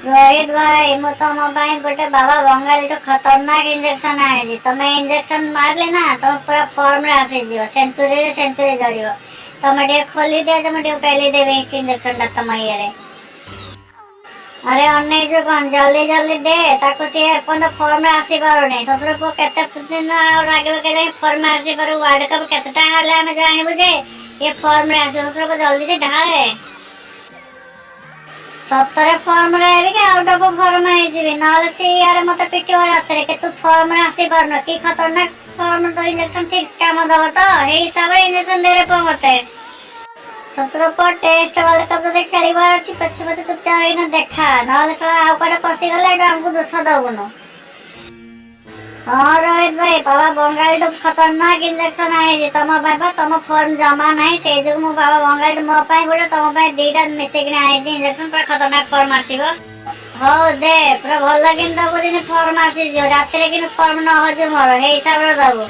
ରୋହିତ ଭାଇ, ମୁଁ ତମ ପାଇଁ ଗୋଟେ ବାବା ବଙ୍ଗାଳୀଠୁ ଖତରନାକ ଇଞ୍ଜେକ୍ସନ ଆଣିଛି। ତମେ ଇଞ୍ଜେକ୍ସନ ମାରିଲେ ନା, ତମେ ପୁରା ଫର୍ମରେ ଆସିଯିବ, ସେଞ୍ଚୁରୀରେ ସେଞ୍ଚୁରୀ ଜଡ଼ିବ। ତମେ ଟିକେ ଖୋଲି ଦିଅ ଯେ, ମୁଁ ଟିକେ ପେଲି ଦେବି ଇଞ୍ଜେକ୍ସନଟା ତମ ଇଏରେ। ଆରେ, ଅନେଇଛୁ କଣ? ଜଲ୍ଦି ଜଲ୍ଦି ଦେ ତାକୁ। ସିଏ ଏପର୍ଯ୍ୟନ୍ତ ଫର୍ମରେ ଆସିପାରୁନି। ଶ୍ୱଶୁର ପୁଅ କେତେ ଦିନ ଆଉ ଲାଗିବ କେଜାଣି ଫର୍ମରେ ଆସିପାରୁ? ୱାର୍ଲଡ କପ୍ କେତେଟା ହେଲେ ଆମେ ଜାଣିବୁ ଯେ ଇଏ ଫର୍ମରେ ଆସିବ? ଶ୍ୱଶୁର ପୁଅ, ଜଲ୍ଦି ସେ ଢାଳେ। ସତରେ ଫର୍ମରେ ହେବି କି ଆଉଟ୍ ଅଫ୍ ଫର୍ମ ହେଇଯିବି। ନହେଲେ ସେ ଇଆଡ଼େ ମତେ ପିଟିବ ରାତିରେ କି ତୁ ଫର୍ମରେ ଆସିପାରୁନୁ। କି ଖତରନାକ ଫର୍ମ ତ? ଇଞ୍ଜେକ୍ସନ ଠିକ କାମ ଦବ ତ? ହେଇ ହିସାବରେ ଇଞ୍ଜେକ୍ସନ ଦେରେ ପୁଅ ମତେ। ଶ୍ୱଶୁର ପୁଅ, ଟେଷ୍ଟ ୱାର୍ଲଡ କପ୍ ଯଦି ଖେଳିବାର ଅଛି, ପଛେ ପଛେ ଚୁପଚାପ ହେଇକିନା ଦେଖା। ନହେଲେ ଶଳା ଆଉ କୁଆଡ଼େ ପଶିଗଲେ ଏଇଟା ଆମକୁ ଦୋଷ ଦବୁନୁ। ହଁ ରୋହିତ ଭାଇ, ବାବା ବଙ୍ଗାଳୀଠୁ ଖତରନାକ ଇଞ୍ଜେକ୍ସନ ଆଣିଛି ତମ ପାଇଁ ବା। ତମ ଫର୍ମ ଜମା ନାହିଁ, ସେଇ ଯୋଗୁଁ ମୁଁ ବାବା ବଙ୍ଗାଳୀଠୁ ମୋ ପାଇଁ ଗୋଟେ, ତମ ପାଇଁ ଦିଟା ମିଶେଇକିନା ଆଣିଛି ଇଞ୍ଜେକ୍ସନ। ପୁରା ଖତରନାକ ଫର୍ମ ଆସିବ। ହଉ ଦେ, ପୁରା ଭଲ କିନି ଦବୁ, ଯେମିତି ଫର୍ମ ଆସିଯିବ ରାତିରେ, କିନ୍ତୁ ଫର୍ମ ନ ହଜୁ ମୋର, ହେଇ ହିସାବରେ ଦବୁ।